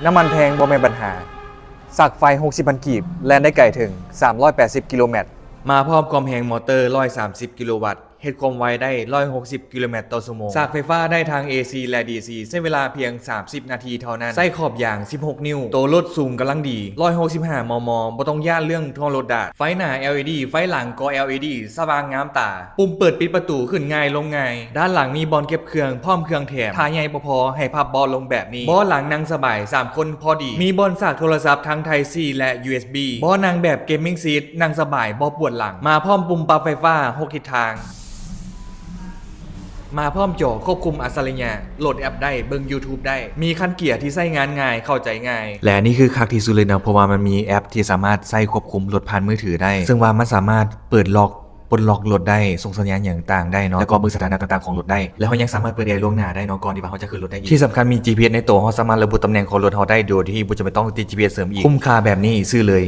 ນ້ຳມັນແພງບໍ່ແມ່ນບັນຫາ. ສາກໄຟຫົກສິບພັນກີບ ແລ່ນໄດ້ໄກເຖິງສາມຮ້ອຍແປດສິບກິໂລແມັດ. ມາພ້ອມຄວາມແຮງມໍເຕີຮ້ອຍສາມສິບກິໂລວັດ ເຮັດຄວາມໄວໄດ້ຮ້ອຍຫົກສິບກິໂລແມັດຕໍ່ຊົ່ວໂມງ. ສາກໄຟຟ້າໄດ້ທັງ ເອຊີ ແລະ ດີຊີ ໃຊ້ເວລາພຽງສາມສິບນາທີເທົ່ານັ້ນ. ໃຊ້ຂອບຢາງສິບຫົກນິ້ວ. ໂຕລົດສູງກຳລັງດີ ຮ້ອຍຫົກສິບຫ້າ ມມ ບໍ່ຕ້ອງຢ້ານເລື່ອງທ້ອງລົດດາດ. ໄຟໜ້າ ແອລອີດີ ໄຟຫຼັງກໍ ແອລອີດີ ສະຫວ່າງງາມຕາ. ປຸ່ມເປີດປິດປະຕູຂຶ້ນງ່າຍລົງງ່າຍ. ດ້ານຫຼັງມີບ່ອນເກັບເຄື່ອງ ພ້ອມເຄື່ອງແຖມ. ຖ້າໃຫຍ່ບໍ່ພໍ ໃຫ້ພັບເບາະລົງແບບນີ້. ເບາະຫຼັງນັ່ງສະບາຍ ສາມຄົນພໍດີ. ມີບ່ອນສາກໂທລະສັບທັງ Type C ແລະ ຢູເອສບີ. ເບາະນັ່ງແບບ Gaming Seat ນັ່ງສະບາຍ ບໍ່ປວດຫຼັງ. ມາພ້ອມປຸ່ມປັບໄຟຟ້າຫົກທິດທາງ. ມາພ້ອມຈໍຄວບຄຸມອັດສະລິຍະ. ໂຫຼດແອັບໄດ້, ເບິ່ງ YouTube ໄດ້. ມີຄັນເກຍທີ່ໃຊ້ງານງ່າຍ, ເຂົ້າໃຈງ່າຍ. ແລະ ນີ້ຄືຄັກທີ່ສຸດເລີຍເນາະ, ເພາະວ່າມັນມີແອັບທີ່ສາມາດໃຊ້ຄວບຄຸມລົດຜ່ານມືຖືໄດ້, ເຊິ່ງວ່າມັນສາມາດເປີດລັອກ ປົດລັອກລົດໄດ້, ສົ່ງສັນຍານຫຍັງຕ່າງໄດ້ເນາະ, ແລ້ວກໍເບິ່ງສະຖານະຕ່າງໆຂອງລົດໄດ້, ແລ້ວເຮົາຍັງສາມາດເປີດແອລ່ວງໜ້າໄດ້ເນາະ, ກ່ອນທີ່ວ່າເຮົາຈະຂຶ້ນລົດໄດ້ອີກ. ທີ່ສຳຄັນມີ ຈີພີເອັສ ໃນໂຕ, ເຮົາສາມາດລະບຸດຕຳແໜ່ງຂອງລົດເຮົາໄດ້ ໂດຍທີ່ບໍ່ຈຳເປັນຕ້ອງຕິດ ຈີພີເອັສ ເສີມອີກ. ຄຸ້ມຄ່າແບບນີ້ ຊື້ເລີຍ.